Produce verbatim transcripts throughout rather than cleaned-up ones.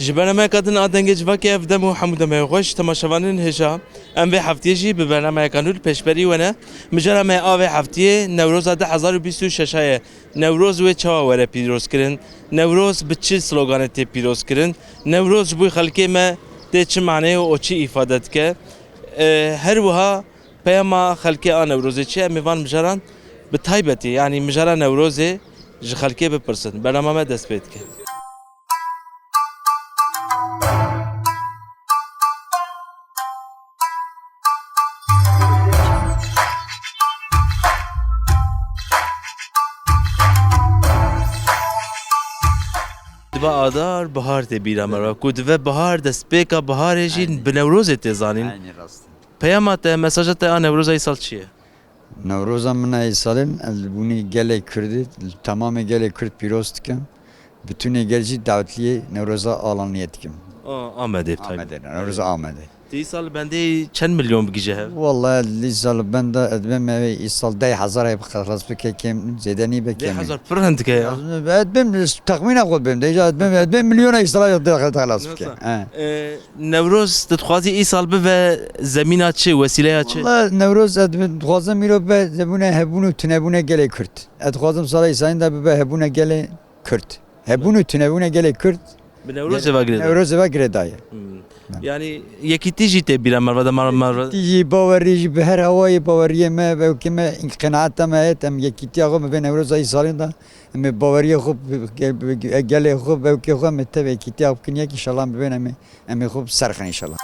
Ji bernameyeka din a Dengê Civakê ev dem û hemû demê xweş. Temaşevanên hêja, em vê heftiyê jî bi bernameyeka nû li pêşberî we ne. Mijara me a vê heftiyê Newroza du hezar û bîst û şeş ye. Newroz wê çawa were pîrozkirin? Newroz bi çi sloganê tê pîrozkirin? Newroz ji bo xelkê me tê çi maneyê û çi îfade dike? E, her wiha peyama xelkê a Newrozê çi ye? Em ê van mijaran bi taybetî, yanî mijara Newrozê ji xelkê bipirsin. Bernama me dest pê dike. Dibe adar bihar tê bîra me re. Ku dibe bihar, destpêka biharê jî Aynen. bi Newrozê tê zanîn. Aynen rast. Peyama te, mesaja te a Newroza îsal çi ye? Newroza min a îsalin, ez li bûnî gelê Kurdî, li temamê gelê Kurd pîroz dikim. Bütünê gel jî dawetliyê Newroza Alaniyê dikim. A, Amedê bi taybet. Amedê, Newroza Amedê. Tê îsal bendê çend milyon bigije hev? Wallahî, îsal benda ez dibêm me îsal deh hezar heye bi xelas bike, kêm zêde nîbe, kêm. Deh hezar pir hindik e ya. Ez dibêm, texmîna xwe dibêm, de îca ez dibêm, ez dibêm milyona îsal deh xelas bike. Nasıl? He. E, Newroz, tu dixwazî îsal bibe zemîna çi, wesîleya çi? Walla Newroz, ez dixwazim îro bibe zebûne hebûn û tunebûne gelê Kurd. Ez dixwazim sala îsalin de bibe hebûne gelê Kurd. Hebûn û tunebûne gelê Kurd. Bi Newrozê ve girêdayî. Newrozê ve girêdayî. Hmm. Yani yekîtî jî tê bîra me re, de me re, me re. Yekîtî jî, bawerî jî bi her hawayê baweriyê me, vewkê me, qenaeta me heye, em yekîtiya xwe bi vê Newroza îsalin de, em ê baweriyê xwe bi, bi, bi, gelê xwe, vewkê xwe, em ê tev yekîtiya xwe bikin yek, înşallah em bibên em ê, em ê xwe bi ser xin înşallah.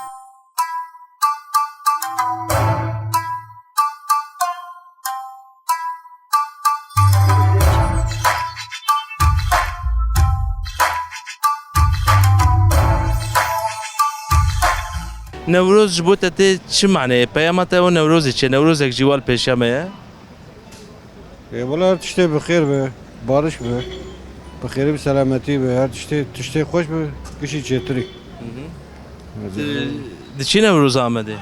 Newroz ji bo te tê çi maneyê? Peyama te û Newrozê çi ye? Newrozek jî wa li pêşiya me ye. Ê, wele her tiştê bi xêr be, bariş be, bi xêrî, bi selametî be, her tiştê, tiştê xweş be, gişî çêtirî. Hı hı. Di, diçî Newroza Amedê?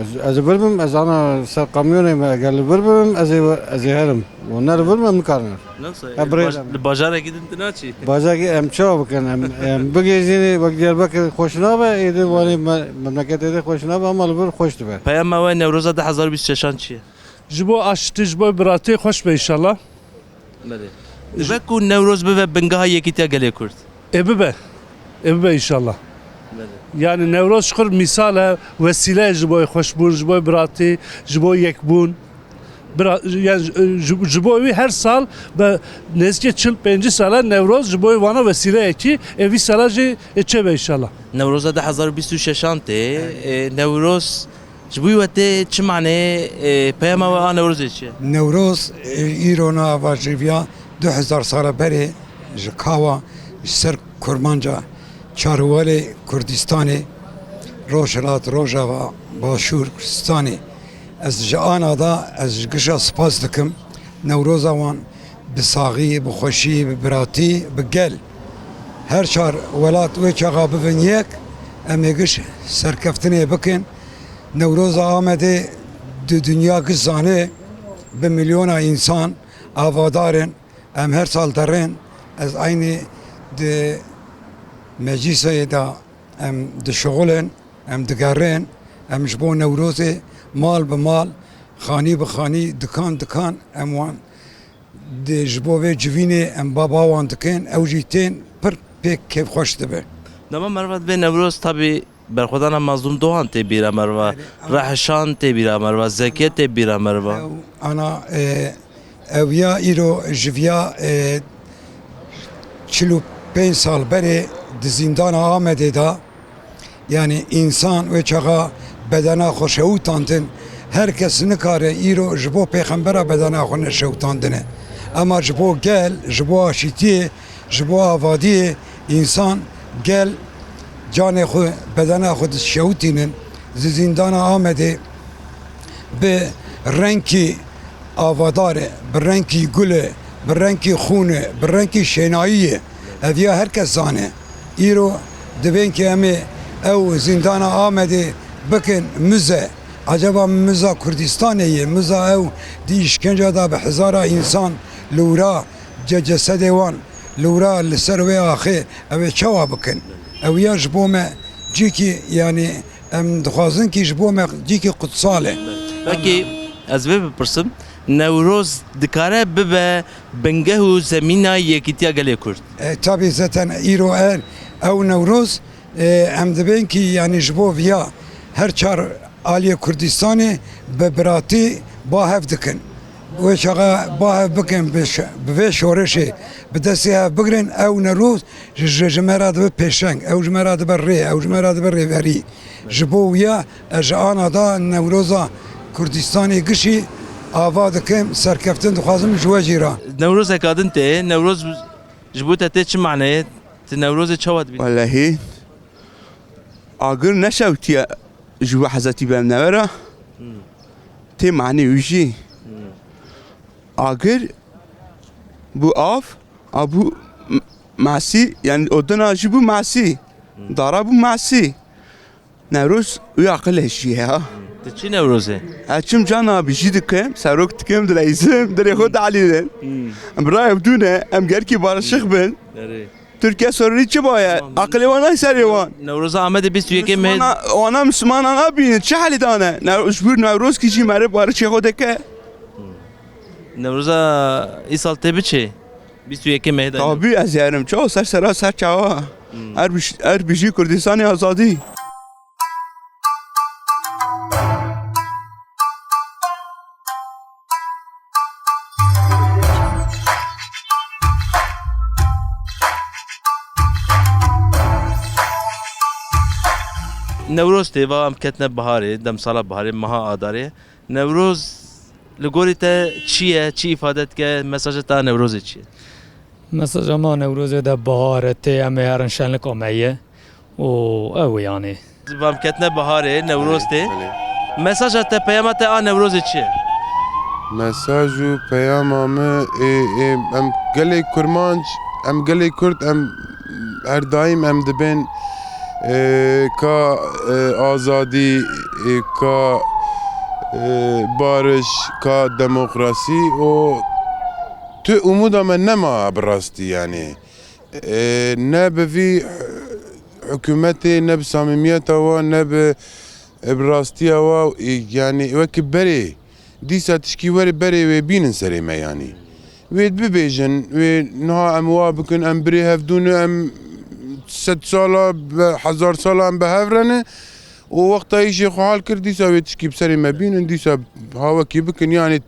Ez, ez ê vir bim, ez ana ser kamyonê me, eger li vir bim, ez ê, ez ê herim. Û ne li vir bim, nikarim. Nasıl? Ha, e, birê baj-, de. Li bajarekî din tu naçî? Bajarekî em çawa bikin? Em, em bigihîjînê, wek Diyarbekir xweş nabe, êdî wanê me-, memleketê de xweş nabe, ama li vir xweş dibe. Peyama we Newroza du hezar û bîst û şeşan çi ye? Ji bo aştî, ji bo biratî xweş be înşallah. Belê. Dibe ku Newroz bibe bingeha yekîtiya gelê Kurd? Ê bibe. Ê bibe înşallah. Belê. Yani Newroz ji xwe mîsal e, wesîle ye ji bo xweşbûn, ji bo biratî, ji bo yekbûn. Bira-, yani ji, ji bo wî her sal be nêzîkî çil pêncî sala Newroz ji bo vana wesîleyekî, ê vî sala jî ê çêbe înşallah. Newroza du hezar û bîst û şeşan tê, e, Newroz Ji bo we tê çi maneyê, e, peyama we a Newrozê çi ye? Newroz, e, îro nava jiviya du hezar sala berê ji Kawa, ji ser Kurmanca, çarwalê Kurdistanê, Rojhilat, Rojava, Başûr Kurdistanê. Ez ji ana da, ez ji gişa spas dikim. Newroza wan bi saxî, bi xweşî, bi biratî, bi gel. Her çar welat wê çaxa bibin yek, em ê giş serkeftinê bikin. Newroza Amedê di dinya giş zane, bi milyona însan avadar in. Em her sal derên, ez eynî di meclîsê de em dişixulin, em digerin, em ji bo Newrozê mal bi mal, xanî bi xanî, dikan dikan em wan di, ji bo vê civînê em baba wan dikin, ew jî tên pir pê kêfxweş dibe. Dema merva dibê Newroz, tabî berxwedana Mazlûm Dohan tê bîra merva, Erê, ana Rehşan tê bîra merva, Zeke tê bîra merva. Ew, ana, e, ew ya îro jiviya, e, çil û pênc sal berê di zîndana Amedê de, yanî însan wê çaxa bedena xwe şewitandin, her kes nikare îro ji bo pêxembera bedena xwe neşewitandine. Ema ji bo gel, ji bo aşîtiyê, ji bo avadiyê însan gel canê xwe, bedena xwe dişewitînin. Di zîndana Amedê bi renkî avadar e, bi renkî gul e, bi renkî xûn e, bi renkî şênayî ye. Ev ya her kes zane. Îro dibên ki em ê ew zîndana Amedê bikin mize. Acaba miza Kurdistanê ye? Miza ew di îşkenca da bi hezara însan li wira ce-, cesedê wan li wira li ser wê axê ew ê çawa bikin? Ew ya ji bo me cîkî, yanî em dixwazin kî ji bo me cîkî qutsal e. Pekî, ez vê bipirsim, Newroz dikare bibe bingeh û zemîna yekîtiya gelê Kurd? E, tabî zaten îro er ew Newroz, e, em dibên kî, yanî ji bo viya her çar aliyê Kurdistanê bi biratî ba hev dikin. Wê çaxa ba hev bikin, bi ş-, bi vê şoreşê bi destê hev bigrin, ew Newroz ji, ji, ji me re dibe pêşeng, ew ji me re dibe rê, ew ji me re dibe rêverî. Ji bo wiya ez ji ana da Newroza Kurdistanê gişî ava dikim, serkeftin dixwazim ji we jî re. Newrozeka din tê, Newroz ji bo te tê çi maneyê? Tu Newrozê çawa dibînî? Welehî, agir neşewtiye ji we Hezretî Pêxember re. Hmm. Tê manê wî jî. Hmm. Agir bû av, a bû m-, masî, yani odina jî bû masî. Hmm. Dara bû masî. Newroz wî aqilê jî ya. Hmm. Tu çi Newrozê? Ez çim cana bijî dikim, serok dikim, dileyzim, dilê xwe dalînin. Hmm. Em birayê dû ne, em gerkî barışık bin. Erê. Tirkiye sorunî çi baye? Tamam. Aqilê wan nayê serê wan. Newroza Amedê bîst û yekê mehê. Mislimana, wana Mislimana nabînin, çi halî dane? Ne-, ji bo Newroz kî jî meriv barişê xwe dike. Newroza îsal tê biçê? Bîst û yekê mehê de. Tabî ez yerim. Çawa ser sera ser çawa? Hmm. Er bij-, er bijî Kurdistanê azadî. Newroz tê, va em ketine biharê, demsala biharê, meha Adarê. Newroz li gorî te çi ye, çi îfade dike, mesaja te a Newrozê çi ye? Mesaja me a Newrozê de bihar e, tê em ê herin şenlika me ye. û ew e yanî. Vam ketine biharê, Newroz tê. Belê, belê. Mesaja te, peyama te a Newrozê çi ye? Mesaj û peyama min, ê, ê, em gelê Kurmanc, em gelê Kurd, em her daîm em dibên, ê, ka, ê, azadî, ê, ka, ê, bariş, ka demokrasî û tu umûda me nema bi rastî yanî. E, ne bi vî, e, hikûmetê, ne bi samîmiyeta wa, ne bi, e, bi rastiya wa, e, yanî wekî berê, dîsa tişkî were berê wê bînin serê me yanî. Wê bibêjin, wê niha em wa bikin, em birê hevdû ne, em sed sala, be-, hezar sala em bi hev re ne û wexta îşê xwe hal kir, dîsa wê tişkî bi serê me bînin, dîsa ha wekî bikin, yanî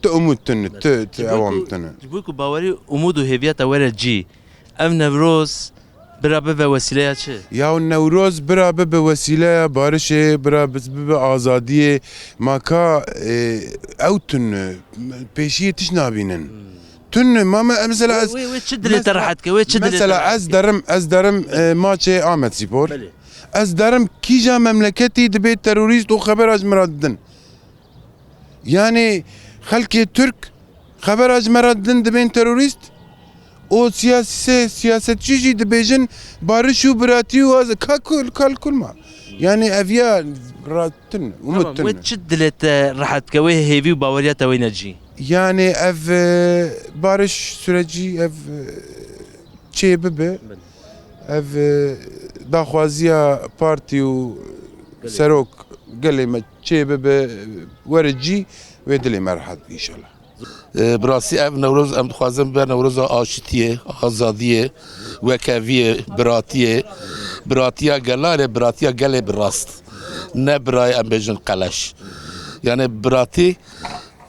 tu umûd tune, tu, tu ewam tune. Ji bo ku bawerî, umûd û hêviya te were cî, ev Newroz bira bibe wesîleya çi? Ya Newroz bira bibe wesîleya barişê, bira bi-, bibe azadiyê. Ma ka, e, ew tune, pêşiyê tişt nabînin. Hmm. Tune, ma me, mesela ez, wê, wê çi dilê te rehet ke, wê çi dilê te rehet ke? Mesela ez derim, ez derim, e, maçê Ahmet Spor. Belê. Ez derim kîja memleketî dibê terorîst û xebera ji min re didin. Yanî xelkê Tirk xebera ji me re didin dibên terorîst û siyasî-, siyasetçî jî dibêjin barış û biratî û az-, ka kul, kal kulma. Yanî ev ya ratin, umut. Tamam, tune. Wê çi dilê te rehet ke, wê hêvî û baweriya te wêne cî? Yanî ev, e, barış sürecî, ev, e, çê bibe. Belê. Ev, e, daxwaziya partî û, belê, serok gelê me çê bibe, were cî, wê dilê me rehet be înşallah. E, bi rastî ev Newroz em dixwazin bibe Newroza aşitiyê, azadiyê, wekeviyê, biratiyê, biratiya gelan e, biratiya gelê bi rast. Ne birayê em bêjin qeleş. Yani biratî,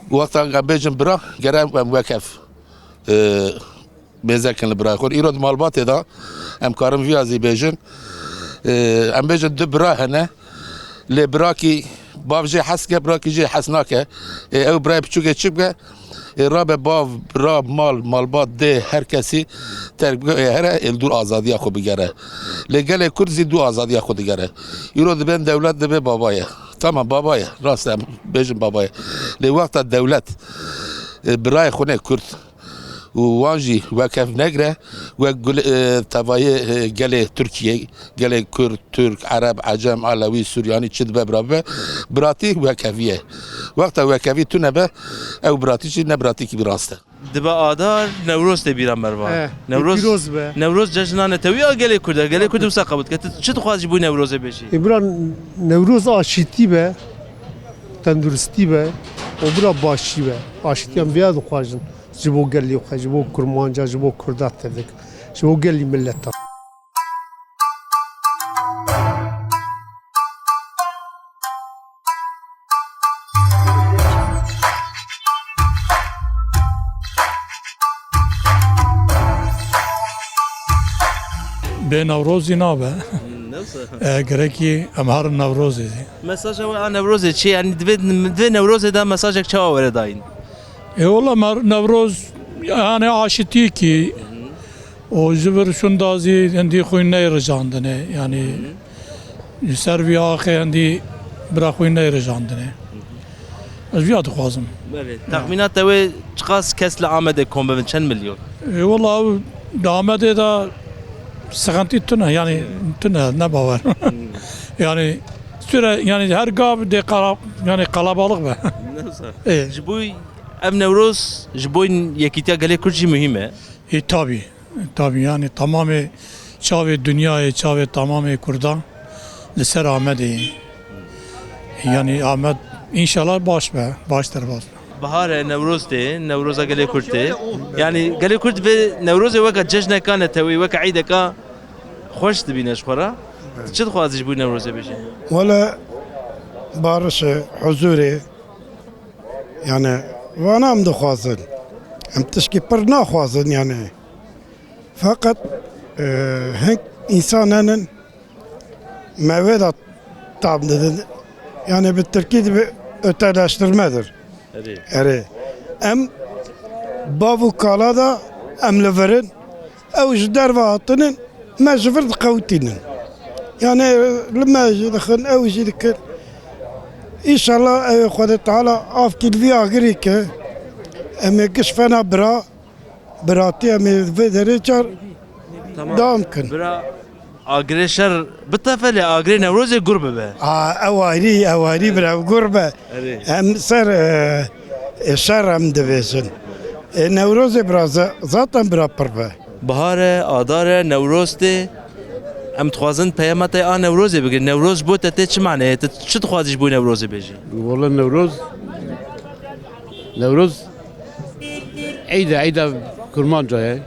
wexta em bêjin bira, gere em wekev, e, mêze kin li birayê xwe. Îro di malbatê de em karin viya zî bêjin. Ê, em bêjin du bira hene. Lê birakî bav jê hez ke, birakî jê hez nake. Ê, ew birayê piçûkê çi bike? Ê, rabe bav, bira, mal, malbat, dê, her kesî terk bike, ê, here, ê, li dûr azadiya xwe bigere. Lê gelê Kurd zî dû azadiya xwe digere. Îro dibên dewlet dibê baba ye. Tamam, baba ye. Rast em bêjin baba ye. Lê wexta dewlet, ê, birayê xwe ne Kurd, û wan jî wekev negre, wek gul-, e, tevayê, e, gelê Tirkiyê, gelê Kurd, Tirk, Ereb, Ecem, Elewî, Suryanî çi dibe bira bibe, biratî wekevî ye. Wexta wekevî tune be, ew biratî jî ne biratîkî bi rast e. Dibe adar, Newroz tê bîra me re va. He, Newroz, pîroz be. Newroz cejna netewî ya gelê Kurd e. Gelê Kurd wisa qebûl dike. Tu çi dixwazî ji bo Newrozê bêjî? Ê bira, Newroz aşîtî be, tenduristî be û bira başî be. Aşîtiyan vêya dixwazin. Ji bo gelê xwe, ji bo Kurmanca, ji bo Kurda tev dikin. Ji bo gelî mileta. Bê Newrozî nabe. Hmm, ne wisa? E, gerekî em herin Newrozê. Mesaja we a Newrozê çi ye? Yanî divê, divê Newrozê de mesajek çawa were dayîn? E, wela mer-, Newroz, yani aşitîkî, û ji vir şunda zî hindî xwîn neyê rijandinê. Yani ji ser vî axê hindî bira xwîn neyê rijandinê. Ez viya dixwazim. Belê. Taxmîna te wê çiqas kes li Amedê kom bibin? Çend milyon? E, wela ew di Amedê de sixentî tune, yani tune, ne bawer. Yani süre, yani her gav dê qala-, yani qalabalık be. Ne wisa? E. Ji bo ev Newroz ji bo yekîtiya gelê Kurd jî muhîm e. E, tabii. Tabii, yani tamamê çavê dinyayê, çavê tamamê Kurdan li ser Amedê ye. Yani Amed înşallah baş be, baş derbas be. Bihar e, Newroz tê, Newroza gelê Kurd tê. Yani gelê Kurd vê Newrozê weke cejneka netewî, weke îdeka xweş dibîne ji xwe re. Tu çi dixwazî ji bo Newrozê bêjî? Wele barişê, huzûrê, yani vana em dixwazin. Em tişkî pir naxwazin yani. Feqet, e, hink însan henin me wê de tam didin. Yani bi tirkî dibe ötenaştirmedir. Erê. Erê. Em bav û kala da em li vir in. Ew ji derve hatinin, me ji vir diqewitînin. Yani li me jî dixin, ew jî dikin. Înşallah ew Xwedê Teala avkî li vî agirî ke em ê giş fena bira. Biratî em ê vê derê çar Tamam. Devam kin. Bira, agirê şer bitefe lê agirê Newrozê gur bibe. A, ew ayrî, ew ayrî bira gur be. Erê. Em ser, e, e, şer em dibêjin. E, Newrozê bira ze-, zaten bira pir be. Bihar e, adar e, Newroz tê. Em dixwazin peyama te a Newrozê bigirin. Newroz ji bo te tê çi maneyê? Tu çi dixwazî ji bo Newrozê bêjî? Wala Newroz, Newroz Eyd e, eyda Kurmanca ye.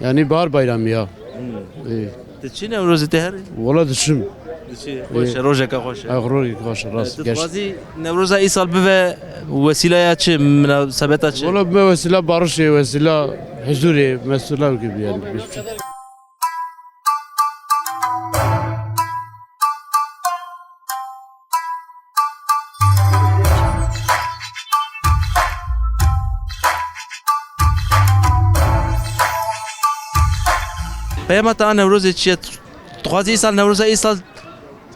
Yani bahar bayramı ya. Hmm. Ee, Tu çi Newrozê tê herî? Wala diçim. Diçî, xweş e, Ee, rojeke xweş e. Ay, rojeke xweş e, rast. Tu dixwazî Newroza îsal bive wesîleya çi, minasebeta çi? Wala bibe wesîla barişê, wesîla huzurê, mesela gibi yani. Peyama te a Newrozê çi ye? Dixwazî îsal Newroza îsal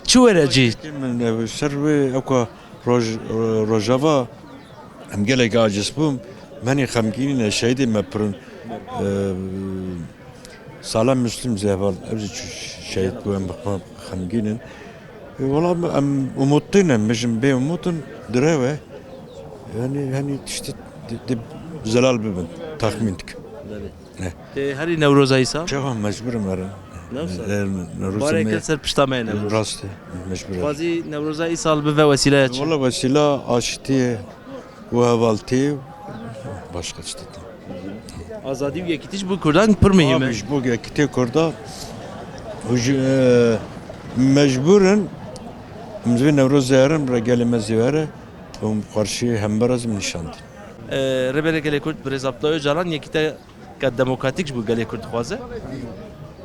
çi were cî? Min, e, ser wê ewka roj-, e, rojava em gelek aciz bûm. Menî xemgînî ne şehîdê me pirin, e, Salem Müslüm zî heval, ev jî çû şehîd bû, em bi xwe xemgîn in. E, wela em umutlî ne, mijin bê umut in, direw e. Yani, hani tiştî di, di zelal bibin, taxmîn dikim. Belê. Ne. Tê herî Newroza îsal? Çawa mecbur im herim. Newsa? E, Newroza Bareke me ser pişta me ye Newroz. Rast e, mecbur im. Xwazî Newroza îsal bive wesîleya çi? Wela wesîla aşitiyê. Û hevaltî, başka tişt tê. Azadî û yekîtî ji bo Kurdan pir muhîm e. Abi, ji bo yekîtiyê Kurda, û ji, e, mecbûr in, em ji vê Newrozê herin, re gelê me zî were, û qarşî hember ez min nîşan dîn. E, Rêberê Gelê Kurd, Birêz Abdullah Ocalan, yekîtiya demokratîk ji bo gelê Kurd dixwaze.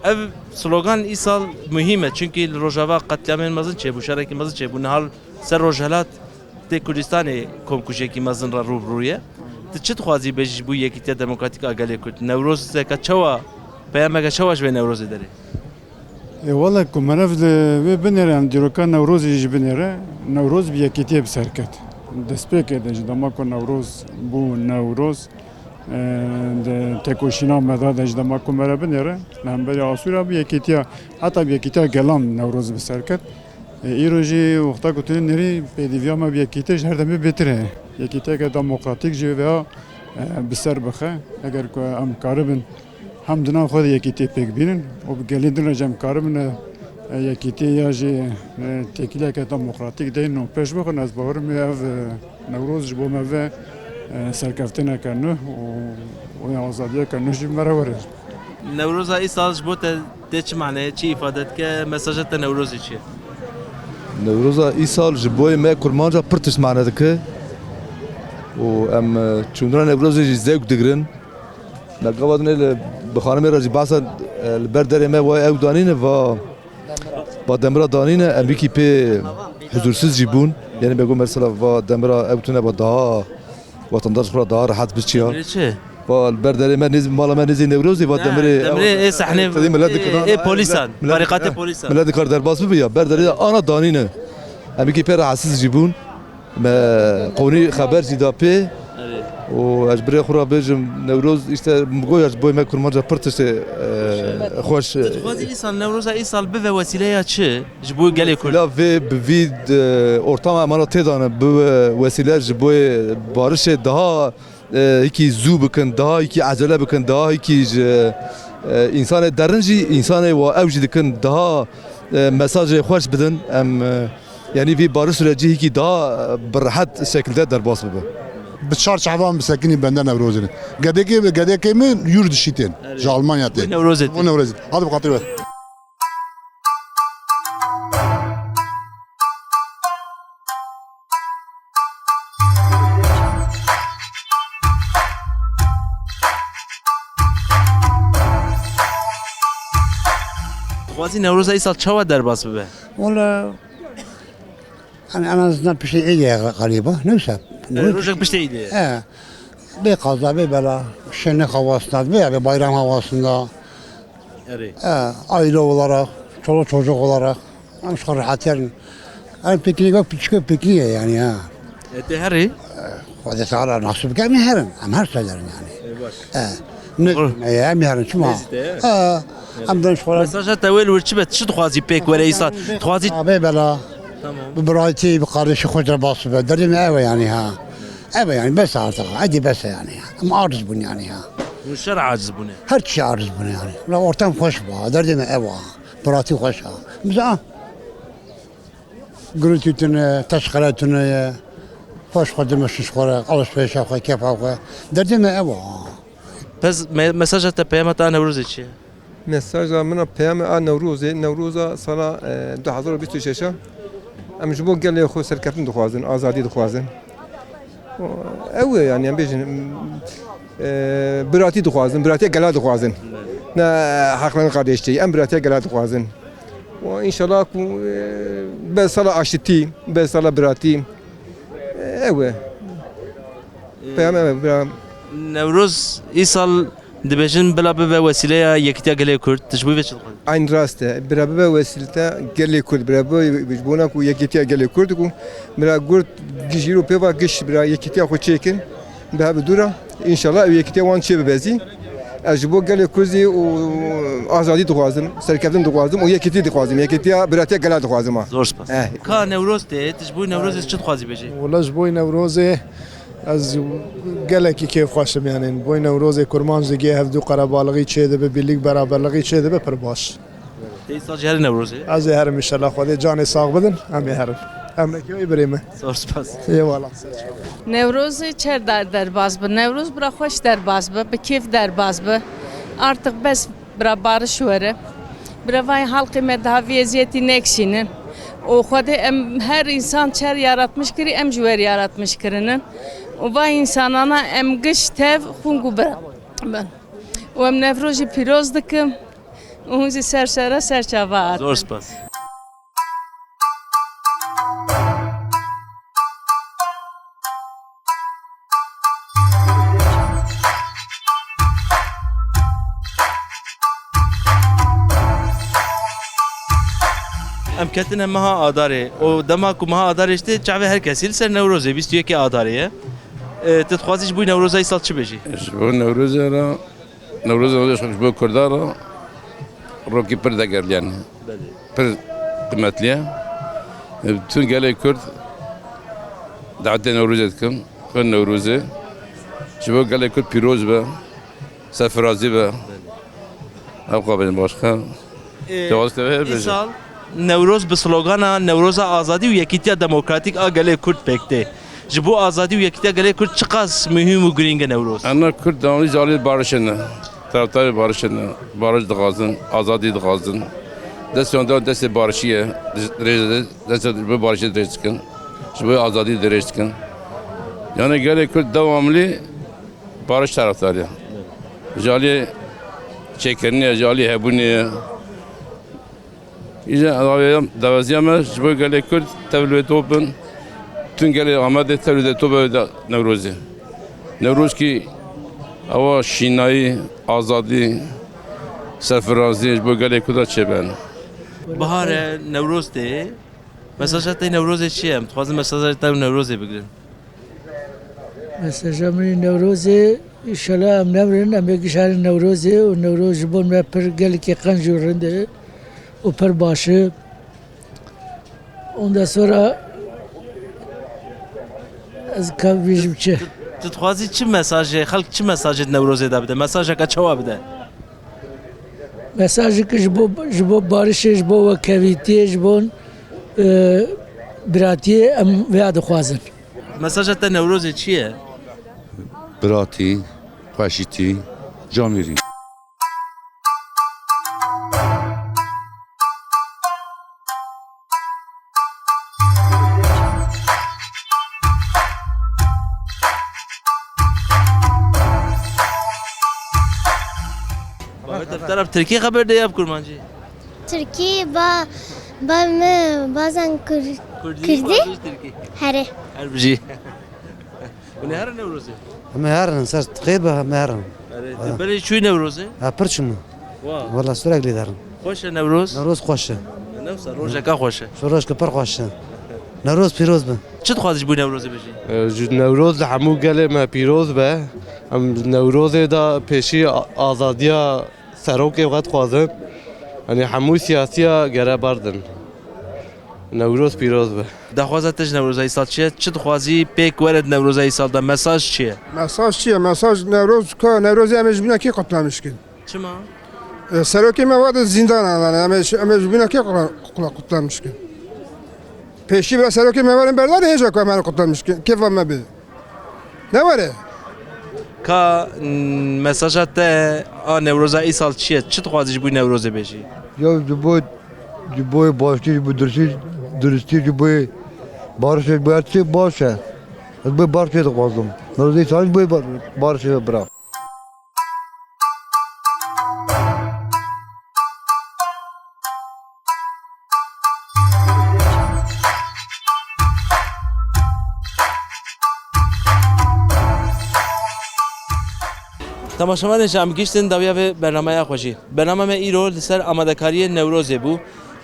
Ev slogan îsal muhîm e, çunkî li Rojava qetlîamên mezin çêbû, şerekî mezin çêbû. Niha li ser Rojhilat tê Kurdistanê komkujiyekî mezin re rû bi rû ye. Tu çi dixwazî bêjî ji bo yekîtiya demokratîk a gelê Kurd? Newrozeke çawa, peyameke çawa ji vê Newrozê derê? Ê, wele ku meriv li wê binêre, em dîroka Newrozê jî binêre, Newroz bi yekîtiyê bi ser ket. Destpêkê de ji dema ku Newroz bû Newroz, e, di têkoşîna me de, de ji dema ku mere binêre, li hemberî Asûra bi yekîtiya, heta bi yekîtiya gelan Newroz bi ser ket. E, îro jî wexta ku tu nêrî pêdiviya me bi yekîtiyê ji her demê bêtir heye. Yekîtiyeke demokratîk jî vêya e, bi ser bixe. Eger ku em karibin hem di nav xwe de yekîtiyê pêk bînin û bi gelê din re jî em karibin, e, e, yekîtiyê ya jî, e, têkiliyeke demokratîk deyn û pêş bixin, ez bawer im ev, e, Newroz ji bo me ve, e, serkeftineke nû û, û azadiyeke nû jî bi me re were. Newroza îsal ji bo te tê çi mane, çi îfade dike, mesaja te Newrozê çi ye? Newroza îsal ji bo me kurmanca pir tişt mane dike û em, e, çûndina Newrozê jî zewk digirin. Me gava dinê li, bi xanimê re jî behsa, e, li ber derê me wa ew danîne, va, va demira danîne, em wîkî pê huzûrsiz jî bûn. Yanî me got mesela va demira ew tune va daha watandar ji xwe re daha rehet biçiya. Demrê çi? Va li ber derê me nêz, mala me nêzî Newrozê va Ha, demrê, demrê ê sehnê, tedî millet ê, dikir, ê polisan, millet, tarîqatê eh, polisan. Millet dikar derbas bibe ya, ber derê ana danîne. Em wîkî pê rehetsiz jî bûn. Me qonî xeber jî da pê. Erê. Û ez ji birê xwe re bêjim, Newroz, îşte, min got ya ji bo me kurmanca pir tiştê, e, xweş. Tu dixwazî îsal, Newroza îsal bibe wesîleya çi ji bo gelê Kurd? Wesîla vê bi vî, e, ortama em ana tê de ne, bibe wesîle ji bo barişê daha, e, hikî zû bikin, daha hikî ecele bikin, daha hikî ji, e, însanê derin jî, însanê wa ew jî dikin, daha, e, mesajê xweş bidin. Em, e, Yanî vî barî sürecî hîkî daha, e, bi rehet şekilde derbas bibe. Bi çar çavan bisekinî bende Newrozê ne. Gedekê, gedekê min yûr dişî tên. Erê. Ji Almanya tên. Newrozê Bo tên. Newrozê. Hadi bi xatirê we. Dixwazî Newroza îsal çawa derbas bibe? Wala, en, en azından piştî êdî ye galiba. Neyse. E, rojek piştî êdî ye. E, bê kaza, bê bela, şenlik havasında, bê, bê bayram havasında. Erê. E, aile olarak, çoluk çocuk olarak, em şu rahat yerin. Em piknik yok, küçük bir piknik yani ha. E, te herî? Xwedê Teala nasip bike, em herin. Em her şeylerin yani. E, baş. E, ne, Doğru. e, em herin, çima? Neyse, e. E, em dön şu Mesaja te wê li wir çi be? Çi dixwazî pêk were îsal? Dixwazî Abi bela. Tamam. Bi biratî, bi kardeşî xwe re baş be. Derdê me ev e yani ha. Ev e yani, bes e artık. Hadi bes e yani. Em aciz bûn yani ha. Hûn şer aciz bûne. Her çi aciz bûne yani. La ortam xweş ba. Derdê me ev e. Biratî xweş e. Bize, ah. Gurultî tune, teşqere tune ye. Xweş xwe dimeşin ji xwe re, alışverişa xwe, kefa xwe. Derdê me ev e. Pez me-, mesaja te, peyama te a Newrozê çi ye? Mesaja min a, peyama a Newrozê, Newroza sala, e, du hezar û bîst û şeş a. Em ji bo gelê xwe serkeftin dixwazin, azadî dixwazin. Ew e yani, em bêjin, e, biratî dixwazin, biratiya gela dixwazin. Ne heqlên kardeştî, em biratiya gela dixwazin. Û înşallah ku, e, be sala aşitî, be sala biratî. E, ew e. Peyam ew e, bira. Newroz îsal dibêjin bila bibe wesîleya yekîtiya gelê Kurd. Tu ji bo vê çi dixwazî? Eyn rast e. Bira bibe wesîleta gelê Kurd. Bira bibe ji bona ku yekîtiya gelê Kurd ku bira Kurd giş îro pê va giş bira yekîtiya xwe çêkin. Bi hev dû re, înşallah ew yekîtiya wan çê bibe zî. Ez ji bo gelê Kurd zî û azadî dixwazim, serkeftin dixwazim û yekîtî dixwazim. Yekîtiya biratiya gela dixwazim ha. Zor spas. Eh. Ka Newroz tê, tu ji bo Newrozê çi dixwazî bêjî? Wela ji bo Newrozê ez gelekî kêfxweş im, yanî bo Newrozê kurmanc digê hevdû qerebalixî çê dibe, birlik beraberlixî çê dibe pir baş. Tê îsal jî herî Newrozê? Ez ê herim înşallah, Xwedê canê sax bidin, em ê herin. Emrekê wê birê me. Zor spas. Eyvallah. Newrozê çer der-, derbas bi. Newroz bira xweş derbas bi, bi kêf derbas bi. Artık bes bira bariş were. Bira vay halkê me daha vî eziyetî nekişînin. Û Xwedê em her insan çer yaratmış kirî, em ji wer yaratmiş kirinin. Û vay insanana em giş tev xûng û bira bin. Û em Newrozî pîroz dikim. Û hûn jî ser şera ser çava hatin. Zor spas. Em ketine meha Adarê. Û dema ku meha Adarê işte çavê her kesî li ser Newrozê, bîst û yekê Adarê ye. E, tu dixwazî ji bo Newroza îsal çi bêjî? Ji bo Newrozê re Newroza ji bo Kurdan re rokî pir degerlî ye. Belê. Pir qimetli ye. Bütün gelê Kurd davetê Newrozê dikim. Xwe Newrozê. Ji bo gelê Kurd pîroz be, serfirazî be. Ew qabin başka. Ee, Cevaz te ver, Îsal Newroz bi slogana Newroza Azadî û Yekîtiya Demokratîk a gelê Kurd pêk tê. Ji bo azadî û yekîtiya gelê Kurd çiqas muhîm û girîng e Newroz? Em Kurd devamlî ji alî barişê ne. Taraftarê barişê ne. Barış dixwazin, azadî dixwazin. Destê wan destê barişî ye. Dirêj, destê ji bo barişê dirêj dikin. Ji bo azadî dirêj dikin. Yani gelê Kurd devamlî barış taraftarı. Ji alî çêkirinê ye, ji alî hebûnê ye. Îje daweziya me ji bo gelê Kurd tevlî wê top bin. Tüm gelê Amedê tevlî wê top be da Newrozê. Newroz kî ewa şînayî, azadî, serfirazî ji bo gelê Kurd çêbe. Bihar e, Newroz tê. Mesaja te Newrozê çi ye? Em dixwazin mesaja te Newrozê bigirin. Mesaja min ê Newrozê, înşallah em nemirin, em ê gişarin Newrozê û Newroz ji bo me pir gelekî qenc û rind e û pir baş e. Ondan sonra ez ka bêjim çi? Tu dixwazî çi mesajê, xelk çi mesajê di Newrozê de bide? Mesajeke çawa bide? Mesajeke ji bo, ji bo barişê, ji bo wekhevîtiyê, ji bo, e, biratiyê em vêya dixwazin. Mesaja te Newrozê çi ye? Biratî, xweşîtî, camêrî. Bavê te bi te re bi tirkî xeber de ya bi kurmancî? Tirkî ba, ba me bazan kur-, Kurdî, kurdî. Bazan tirkî. Here. Her bijî. Hûn ê herin Newrozê? Em ê herin, ser xêr be, em ê herin. Erê, tu berê çûyî Newrozê? Ha, pir çûme. Wa. Wela, sürekli derin. Xweş e Newroz? Newroz xweş e. Newsa, rojeka xweş e. Şu rojka pir xweş e. Newroz pîroz be. Çi dixwazî ji bo Newrozê bêjî? E, ji Newroz li hemû gelê me pîroz be. Em Newrozê de pêşî a-, azadiya serokê xwe dixwazin. Yanî hemû siyasiya gere berdin. Newroz pîroz be. Daxwaza te ji Newroza îsal çi ye? Çi dixwazî pêk were di Newroza îsal de? Mesaj çi ye? Mesaj çi ye? Mesaj Newroz, ka Newrozê em ê ji bîna kê qutlamiş kin? Çima? E, serokê me wade zîndan e, em ê, em ê ji bîna kê qutla-, qutla-, qutlamiş kin? Pêşî bira serokê me werin berdanê hêja ku em ê qutlamiş kin. Kêfa me bê. Ne were? Ka, n-, mesaja te a Newroza îsal çi ye? Çi dixwazî ji bo Newrozê bêjî? Ya ji bo, ji bo baştî, ji bo durustî, durustî, ji bo barişê, ji bo her tiştê baş e. Ez ji bo barişê dixwazim. Newroza îsal ji bo bar-, barişê bira. Temaşevanên ji em gihiştin dawiya vê bernameya xwe jî. Bernama me îro li ser amadekariyê Newrozê bû.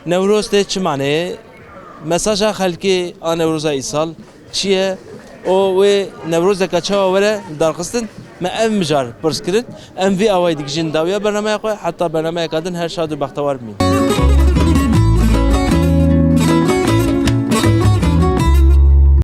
Newroz tê çi maneyê? Mesaja xelkê a Newroza îsal çi ye û wê Newrozeke çawa were darxistin? Me ev mijar pirs kirin. Em vî awayî digihîjin dawiya bernameya xwe. Heta bernameyeka din her şad û bextewar bimîn.